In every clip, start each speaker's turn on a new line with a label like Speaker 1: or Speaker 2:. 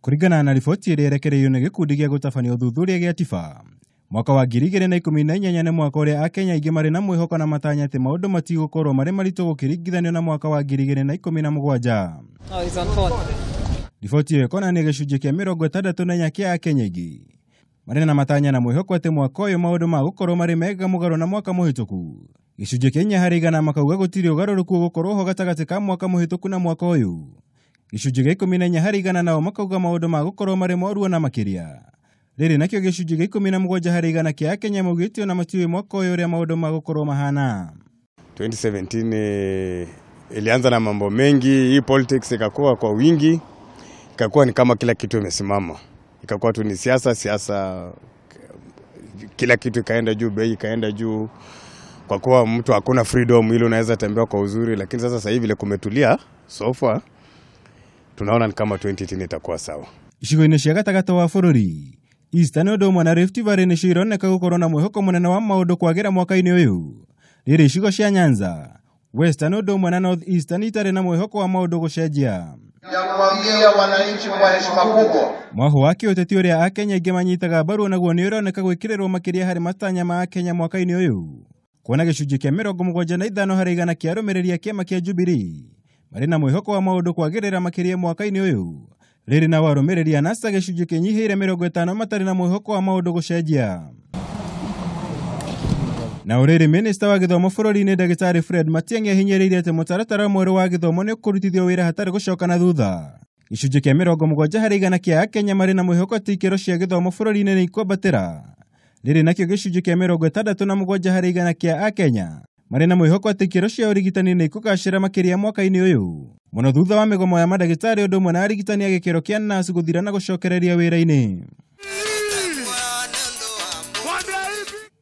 Speaker 1: Kũringana na riboti ĩrĩa ĩrekereirio nĩ gĩkundi gĩa gũtabania ũthuthuria gĩa TIFA, mwaka wa 2018 nĩ mwaka ũrĩa Akenya aingĩ marĩ na mwĩhoko na matanya atĩ maũndũ matigũkorwo marĩ maritũ gũkĩringithanio na mwaka wa 2017.
Speaker 2: Oh, he's on phone.
Speaker 1: Riboti ĩyo ĩkonania gĩcunjĩ kĩa 64 kĩa Akenya aingĩ marĩ na matanya na mwĩhoko atĩ mwaka ũyũ maũndũ magũkorwo marĩ mega mũgarũ na mwaka mũhĩtũku. Gĩcunjĩ kĩa 4% makauga gũtirĩ ũgarũrũku ũgũkorwo ho gatagatĩ ka mwaka mũhĩtũku na mwaka ũyũ. Gĩcunjĩ kĩa 14% nao makauga maũndũ magũkorwo marĩ moru ona makĩria. Rĩrĩ nakĩo gĩcunjĩ kĩa 17% kĩa Akenya maugĩte ona matiũĩ mwaka ũyũ ũrĩa maũndũ magũkorwo mahana.
Speaker 3: 2017 ilianza na mambo mengi, hii politics ikakuwa kwa wingi, ikakuwa ni kama kila kitu imesimama. Ikakuwa tu ni siasa, siasa, kila kitu ikaenda juu, bei ikaenda juu. Kwa kuwa mtu hakuna freedom ile unaweza tembea kwa uzuri, lakini sasa hivi ile kumetulia, so far tunaona ni kama 2018 itakuwa sawa.
Speaker 1: Icigo-inĩ cia gatagatĩ wa bũrũri, Eastern ũndũ ũmwe na Rift Valley nĩcio ironeka gũkorwo na mwĩhoko mũnene wa maũndũ kwagĩra mwaka-inĩ ũyũ. Rĩrĩ icigo cia Nyanza, Western ũndũ ũmwe na North Eastern itarĩ na mwĩhoko wa maũndũ gũcenjia.
Speaker 4: Ya kuambia wananchi kwa heshima kubwa.
Speaker 1: Mwaho wa kĩũteti ũrĩa Akenya aingĩ manyitaga mbaru naguo nĩ ũroneka gwĩkĩrĩrwo makĩria harĩ matanya ma Akenya mwaka-inĩ ũyũ. Kuona gĩcunjĩ kĩa 75% kĩa arũmĩrĩri a kĩama kĩa Jubilee marĩ na mwĩhoko wa maũndũ kwagĩrĩra makĩria mwaka-inĩ ũyũ. Rĩrĩ na arũmĩrĩri a NASA gĩcunjĩ kĩnyihĩire 50 matarĩ na mwĩhoko wa maũndũ gũcenjia. Na ũrĩrĩ minista wa gĩthomo bũrũri-inĩ Ndagĩtarĩ Fred Matiang'i ahinyĩrĩirie atĩ mũtaratara mwerũ wa gĩthomo nĩ ũkũrutithio wĩra hatarĩ gũcoka na thutha. Gĩcunjĩ kĩa 70% kĩa Akenya marĩ na mwĩhoko atĩ ikĩro cia gĩthomo bũrũri-inĩ nĩ ikwambatĩra. Rĩrĩ nakĩo gĩcunjĩ kĩa 67% kĩa Akenya marĩ na mwĩhoko atĩ ikĩro cia ũrigitani nĩ ikũgacĩra makĩria mwaka-inĩ ũyũ. Mũno thutha wa mĩgomo ya mandagĩtarĩ ũndũ ũmwe na arigitani a gĩkĩro kĩa nurse gũthira na gũcokereria wĩra-inĩ.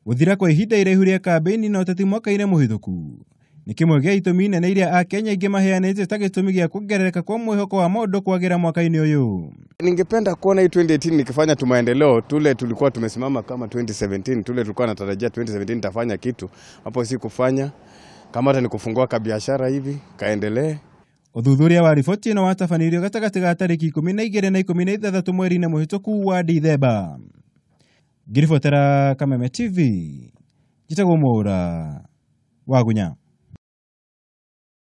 Speaker 1: Gũthira kwa ihinda iraihu rĩa kambĩini na ũteti mwaka-inĩ mũhĩtũku nĩ kĩmwe gĩa itũmi nene iria Akenya aingĩ maheanĩte ta gĩtũmi gĩa kuongerereka kwa mwĩhoko wa maũndũ kwagĩra mwaka-inĩ ũyũ.
Speaker 3: Ningependa kuona hii 2018 nikifanya tu maendeleo tule tulikuwa tumesimama kama 2017, tule tulikuwa natarajia 2017 nitafanya kitu, hapo si kufanya, kama hata ni kufungua kabiashara hivi kaendelee.
Speaker 1: Ũthuthuria wa riboti ĩno watabanĩirio gatagatĩ ga tarĩki 12 na 16 mweri-inĩ mũhĩtũku wa Dithemba. Ngĩribotera Kameme TV, njĩtagwo Mwaũra wa Gunya.